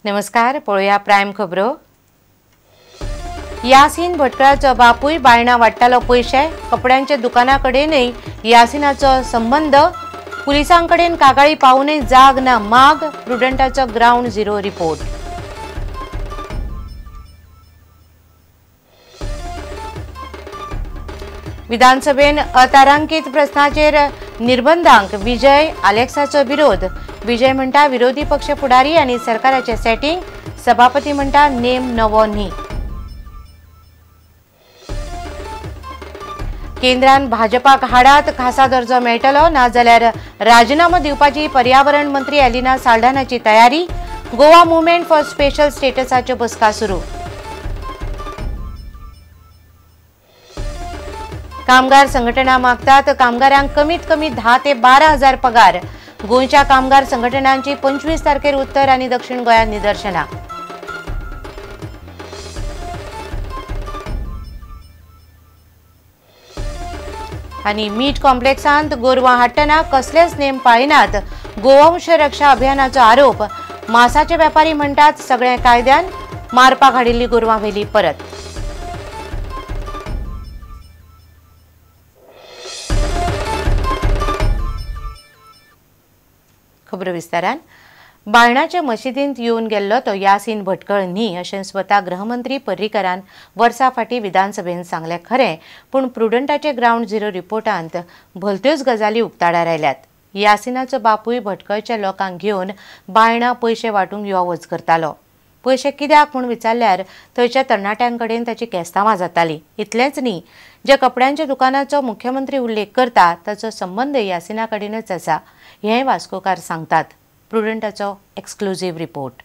नमस्कार, पळोवया प्रायम खबरो. यासीन भटकळाचो बापूय बायणा वाडटालो पयशे, कपड्यांच्या दुकाना कडेनय यासिनाचो संबंद, पुलिसां कडेन कागाळी पावूनय जाग ना माग, प्रुडंटाचो ग्रावंड झिरो रिपोर्ट. विधानसभेन अतारांकित प्रस्नाचेर निर्बंधांक विजय आलेक्साचो विरोध. विजय म्हणटा विरोधी पक्ष फुडारी आनी सरकाराचे सेटिंग, सभापती म्हणटा नेम नवो न्ही. केंद्रान भाजपाक हाडात खासा दर्जो मेळटलो, नाजाल्यार राजीनामो दिवपाची पर्यावरण मंत्री एलिना साल्डानाची तयारी. गोवा मुवमेंट फॉर स्पेशल स्टेटसाच्यो बसका सुरू. कामगार संघटना मागतात कामगारांक कमीत कमी 10 ते 12 हजार पगार. गोंयच्या कामगार संघटनांची 25 तारखेर उत्तर आनी दक्षिण गोंयांत निदर्शनां. आनी मीट कॉम्प्लेक्सांत गोरवां हाडटना कसलेच नेम पाळिनात, गोवंश रक्षा अभियानाचो आरोप. मासाचे वेपारी म्हणटात सगळ्या कायद्यान मारपाक हाडिल्ली गोरवां व्हेली परत. खबर विस्तारान. बायणाच्या मशिदींत येवन गेल्लो तो यासीन भटकळ न्ही अशें स्वता गृहमंत्री पर्रीकरान वर्सा फाटीं विधानसभेन सांगलें खरें, पूण प्रुडंटाचे ग्रावंड झिरो रिपोर्टांत भलत्योच गजाली उक्ताडार आयल्यात. यासिनाचो बापूय भटकळच्या लोकांक घेवन बायणा पयशे वांटूंक यो वच करतालो. पयशे कित्याक म्हूण विचारल्यार थंयच्या तरणाट्यां कडेन ताची केस्तांवां जातालीं. इतलेंच न्ही, ज्या कपड्यांच्या दुकानाचो मुख्यमंत्री उल्लेख करता ताचो संबंद यासिना कडेनच आसा हें वास्कोकार सांगतात. प्रुडंटाचो एक्सक्लुझिव्ह रिपोर्ट.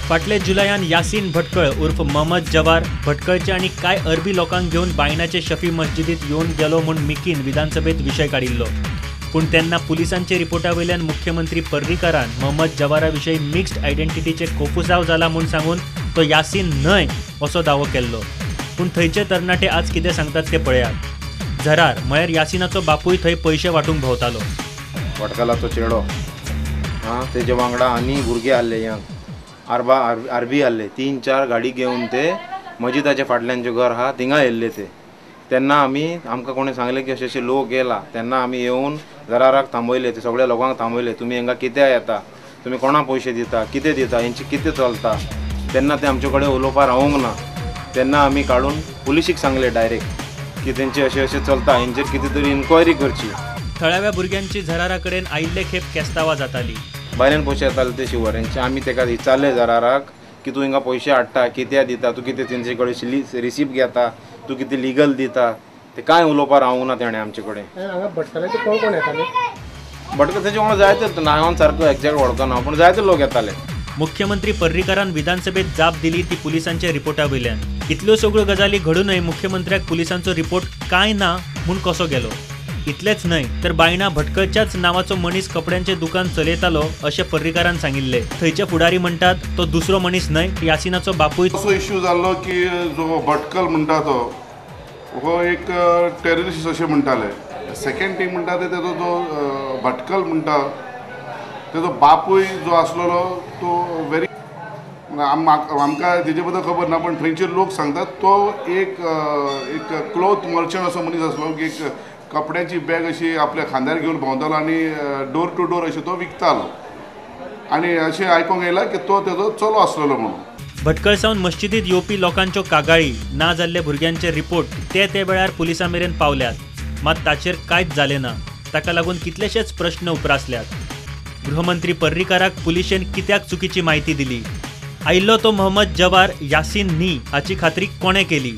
फाटले जुलयान यासीन भटकळ उर्फ महमद जवार भटकळचे आनी कांय अरबी लोकांक घेवन बायणाचे शफी मस्जिदीत येवन गेलो म्हूण मिकीन विधानसभेत विशय काडिल्लो. पूण तेन्ना पुलिसांचे रिपोर्टा वयल्यान मुख्यमंत्री पर्रीकारान महमद जवारा विशीं मिक्स्ड आयडेंटिटीचे कोफुसाव जाला म्हूण सांगून तो यासीन न्हय असो दावो केल्लो. पूण थंयचे तरणाटे आज कितें सांगतात ते पळयात. झरार म्हळ्यार यासिनाचो बापूय थंय पयशे वांटूंक भोंवतालो. भटकळाचो चेडो आं तेजे वांगडा आनी भुरगे आहले, यंग आरबा आरबी आहले, 3-4 गाडी घेवन ते मजिदाच्या फाटल्यान जें घर आहा थिंगा येयल्ले ते. तेन्ना आमी आमकां कोणें सांगलें की अशे अशे लोक येयला, तेन्ना आमी येवन जराराक थांबयले, ते सगळ्या लोकांक थांबयले, तुमी हांगा कित्याक येता, तुमी कोणाक पयशे दिता, कितें दिता, हेंचे कितें चलता. तेन्ना ते आमचे कडेन उलोवपाक रावूंक ना. तेन्ना आमी काडून पुलिशीक सांगलें डायरेक्ट की तेंचे अशें अशें चलता, हेंचेर कितें तरी इन्क्वायरी करची. थळाव्या भुरग्यांची झरारा कडेन आयिल्ले खेप केस्तांवां जाताली. भायल्यान पयशे येताले ते शिवरांचे. आमी तेका विचारलें जराराक की तूं हिंगा पयशे हाडटा, कित्याक दिता, तूं कितें तेंचे कडेन रिसिप्ट घेता, तूं कितें लिगल दिता, ते कांय उलोवपाक रावूंक ना तेणें आमचे कडेन. भटकळाचे कोण कोण येताले? भटकळ तेजे वांगडा जायते, नांवान सारको एक्झॅक्ट वळखना पूण जायते लोक येताले. मुख्यमंत्री पर्रीकारान विधानसभेत जाप दिली ती पुलिसांच्या रिपोर्टा वयल्यान. इतल्यो सगळ्यो गजाली घडूनय मुख्यमंत्र्याक पुलिसांचो रिपोर्ट कांय ना म्हूण कसो गेलो? इतलेंच न्हय तर बायणा भटकळच्याच नांवाचो मनीस कपड्यांचें दुकान चलयतालो अशें पर्रीकारान सांगिल्लें. थंयचे फुडारी म्हणटात तो दुसरो मनीस न्हय, यासिनाचो बापूय. असो इश्यू जाल्लो की जो भटकल म्हणटा तो हो एक टेररिस्ट अशें म्हणटाले. सेकेंड टीम म्हणटा ते तेजो जो भटकल म्हणटा तेजो बापूय जो आसलेलो तो व्हेरी, आमकां तेजे बद्दल खबर ना पण थंयचे लोक सांगतात तो एक एक क्लोथ मर्चंट असो मनीस आसलो की एक कपड्याची बॅग अशी आपल्या खांद्यार घेवन भोंवतालो आनी डोर टू डोर अशें तो विकतालो. आनी अशें आयकूंक येयलां की तो तेजो चलो आसलेलो म्हणून. भटकळ सावन मस्जिदीत येवपी लोकांच्यो कागाळी ना जाल्ले भुरग्यांचे रिपोर्ट ते ते वेळार पुलिसां मेरेन पावल्यात, मात ताचेर कांयच जालें ना. ताका लागून कितलेशेच प्रश्न उप्रासल्यात. गृहमंत्री पर्रीकाराक पुलिशेन कित्याक चुकीची म्हायती दिली? आयिल्लो तो महमद जवार यासीन न्ही हाची खात्री कोणें केली?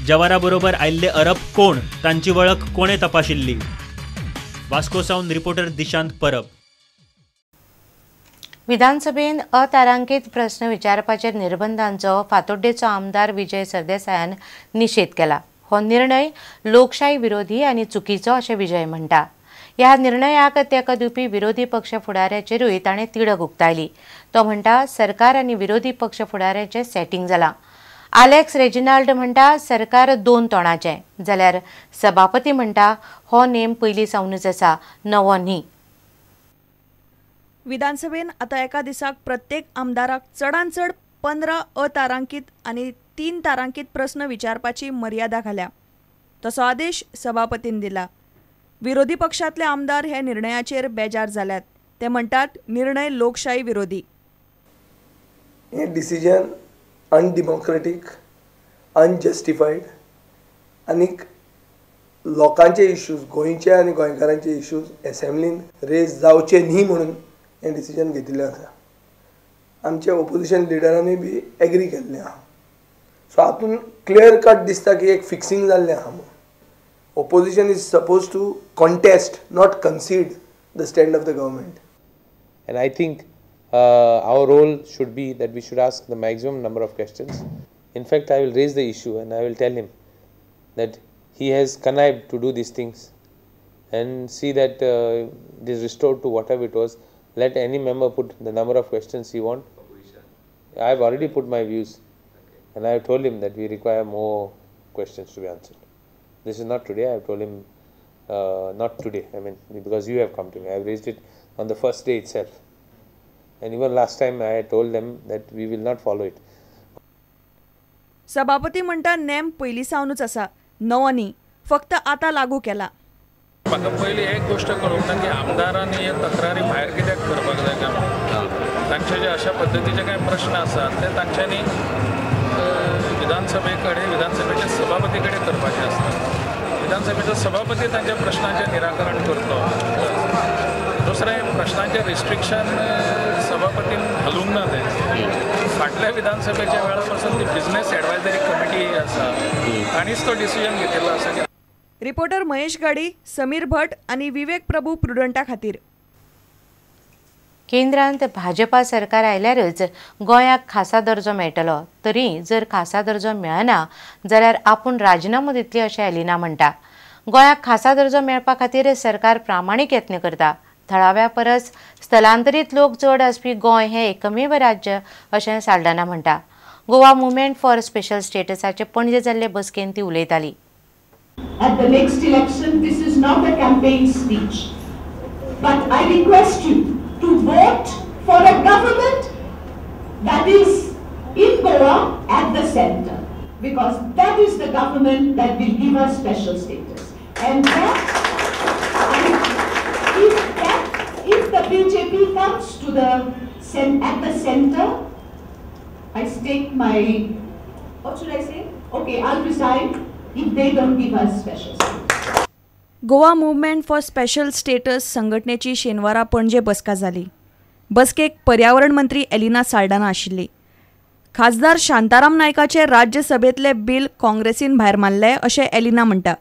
जवारा बरोबर आयिल्ले अरब कोण, तांची वळख कोणें तपाशिल्ली? वास्को सावन रिपोर्टर दिशांत परब. विधानसभेन अतारांकित प्रस्न विचारपाचेर निर्बंधांचो फातोड्डेचो आमदार विजय सरदेसायान निशेध केला. हो निर्णय लोकशाही विरोधी आनी चुकीचो अशें विजय म्हणटा. ह्या निर्णयाक तेंको दिवपी विरोधी पक्ष फुडाऱ्याचेरूय ताणें तिडक उक्तायली. तो म्हणटा सरकार आनी विरोधी पक्ष फुडाऱ्याचें सेटिंग जालां. आलेक्स रेजिनाल्ड म्हणटा सरकार दोन तोंडाचें, जाल्यार सभापती म्हणटा हो नेम पयलीं सावनूच आसा, नवो न्ही. विधानसभेन आतां एका दिसाक प्रत्येक आमदाराक चडांत चड 15 अतारांकीत आनी 3 तारांकीत प्रस्न विचारपाची मर्यादा घाल्या. तसो आदेश सभापतीन दिला. विरोधी पक्षांतले आमदार हे निर्णयाचेर बेजार जाल्यात. ते म्हणटात निर्णय लोकशाही विरोधी. हे डिसिजन अनडेमोक्रेटीक, अनजस्टिफाईड आनीक लोकांचे इश्यूज, गोंयचे आनी गोंयकारांचे इश्यूज एसेंब्लीन रेज जावचे न्ही म्हणून हें डिसिजन घेतिल्लें आसा. आमचे ओपोजिशन लिडरांनी बी एग्री केल्लें आहा. सो हातून क्लियर कट दिसता की एक फिक्सिंग जाल्लें आहा म्हणून. Opposition is suppose to contest, not concede the stand of the government. And I think our role should be that we should ask the maximum number of questions. In fact, I will raise the issue and I will tell him that he has connived to do these things and see that it is restored to whatever it was. Let any member put the number of questions he want. I have already put my views and I have told him that we require more questions to be answered. This is not today. I have told him not today, I mean, because you have come to me. I have raised it on the first day itself. And even last time I had told them that we will not follow it. सभापती म्हणटा नेम पयलीं सावनूच आसा, नवो न्ही, फक्त आतां लागू केला. म्हाका पयली एक गोश्ट कळूंक ना की आमदारांनी हे तक्रारी भायर कित्याक करपाक जाय काय म्हणून. तांचे जे अशा पद्दतीचे कांय प्रश्न आसात ते तांच्यांनी विधानसभे कडेन, विधानसभेच्या सभापती कडेन करपाचे आसतात. विधानसभेचो सभापती तांच्या प्रश्नांचें निराकरण करतलो. दुसरें, प्रश्नांचें रिस्ट्रिक्शन सभापतीन घालूंक ना. तें फाटल्या विधानसभेच्या वेळा पासून ती बिझनेस एडवायजरी कमिटी आसा तांणीच तो डिसिजन घेतिल्लो आसा. रिपोर्टर महेश गाडी, समीर भट आनी विवेक प्रभू प्रुडंटा खातीर. केंद्रांत भाजपा सरकार आयल्यारच गोंयाक खासा दर्जो मेळटलो, तरी जर खासा दर्जो मेळना जाल्यार आपूण राजिनामो दितली अशें एलिना म्हणटा. गोंयाक खासा दर्जो मेळपा खातीर सरकार प्रामाणीक यत्न करता. थळाव्या परस स्थलांतरीत लोक चड आसपी गोंय हें एकमेव राज्य अशें साल्डाना म्हणटा. गोवा मुवमेंट फॉर स्पेशल स्टेटसाचे पणजे जाल्ले बसकेन ती उलयताली. At the next election, this is not a campaign speech, but I request you to vote for a government that is in Goa at the center, because that is the government that will give us special status. And that, if the BJP comes to the at the center, I stake my, what should I say? Okay, I'll resign if they don't give us special status. Goa movement for special status संघटनेची शेनवारा पणजे बसका जाली. बसकेक पर्यावरण मंत्री Elina Saldana आशिल्ली. खासदार Shantaram नायकाचे राज्यसभेतले bill काँग्रेसीन भायर मारले अशें एलिना म्हणटा.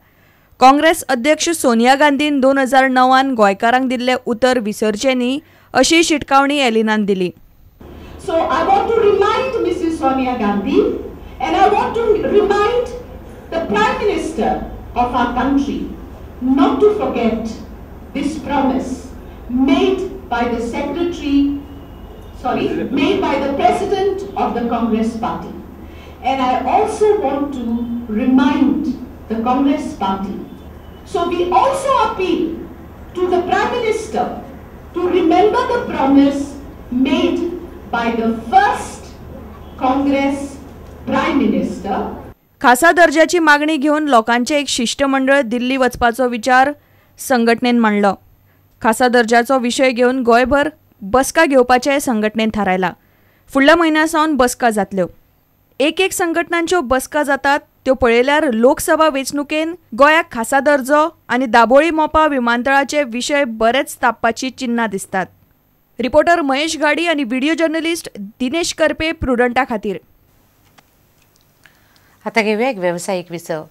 काँग्रेस अध्यक्ष सोनिया गांधीन 2009 गोंयकारांक दिल्लें उतर विसरचें न्ही अशी शिटकावणी एलिनान दिली. So I want to remind Mrs. Sonia Gandhi and I want to remind the Prime Minister of our country not to forget this promise made by the made by the President of the Congress Party. And I also want to remind the Congress Party. So we also appeal to the Prime Minister to remember the promise made by the first Congress Prime Minister. खासा दर्जाची मागणी घेवन लोकांचें एक शिष्टमंडळ दिल्ली वचपाचो विचार संघटनेन मांडलो. खासा दर्जाचो विशय घेवन गोंयभर बसका घेवपाचें संघटनेन थारायला. फुडल्या म्हयन्या सावन बसका जातल्यो. एक एक संघटनांच्यो बसका जातात त्यो पळयल्यार लोकसभा वेंचणुकेन गोंयाक खासा दर्जो आनी दाबोळी मोपा विमानतळाचे विशय बरेच तापपाची चिन्हां दिसतात. रिपोर्टर महेश गाडी आनी व्हिडिओ जर्नलिस्ट दिनेश करपे प्रुडंटा खातीर. आता घेऊया एक व्यावसायिक विसव.